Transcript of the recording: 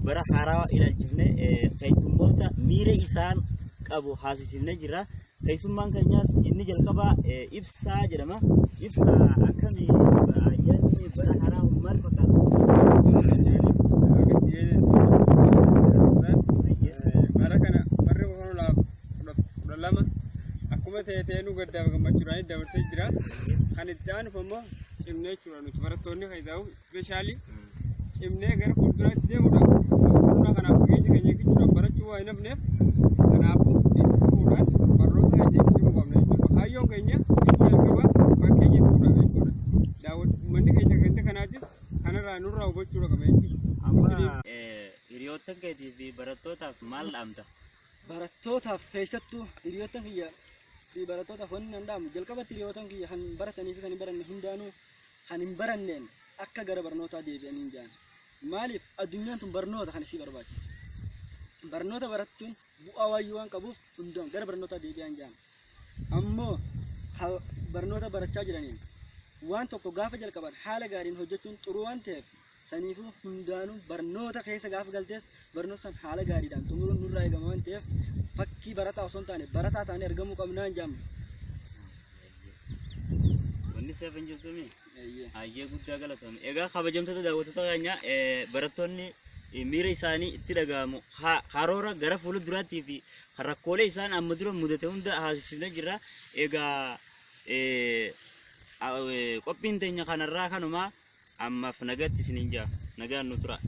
Bara haarawaa ilaalchifne keessummoota miira isaan qabu haasisifnee jirra. Keessummaan keenyaas inni jalqabaa Ibsaa jedhama. Ibsaa, akkamii ayyaanni bara haaraa maal fakkaata? Bara kana barri 2012 akkuma ta'e ta'ee nu gaddaaf gammachuudhaan dabarsee jira. Kan itti aanuuf ammoo cimnee jechuudha, nuti barattoonni keessaa especially cimnee gara fuulduraatti deemuudhaaf, fuuldura kanaaf keenya keenya eeggachuudhaaf barachuu waa hin hafneef, kanaafuu itti fufuudhaan barnoota keenya cimuu qabna jechuudha. Kaayyoon keenya inni jalqabaa fakkeenya ta'uudhaaf jechuudha. Uummanni keenya ganda kanaatis kanarraa nurraa hubachuu qaba jechuudha. Amma hiriyoottan keetii fi barattootaaf maal dhaamta? Barattootaaf, keessattuu hiriyoottan kiyya fi barattootaaf wanni nan dhaamu, jalqabatti hiriyoottan kiyya kan baratanii fi kan hin baranne hundaanuu, kan hin baranneen akka gara barnootaa deebi'anii hin jaan. Maaliif, addunyaan tun barnoota kan isii barbaachisa. Barnoota barachuun bu'aa waayyuu waan qabuuf hundaan gara barnootaa deebi'an jaan. Ammoo barnoota barachaa jiraniin waan tokko gaafa jalqaban haala gaariin hojjechuun xuruu waan ta'eef, saniifuu hundaanuu barnoota keessa gaafa galtees barnoota san haala gaariidhaan xumuruun nurraa eegama waan ta'eef, fakkii barataa osoo hin taane barataa taanee argamuu qabnaan jaamna. Wanni seef hin jirtumi? Hayyee, guddaa galatoomi. Egaa kabajamtoota daawwattoota keenya, barattoonni miira isaanii itti dhaga'amu, karoora gara fuula duraattii fi rakkoolee isaan amma dura mudate hunda haasisifnee jirra. Egaa qophiin teenya kanarraa kanuma, ammaaf nagatti isiniin jaa. Nagaan nu tura.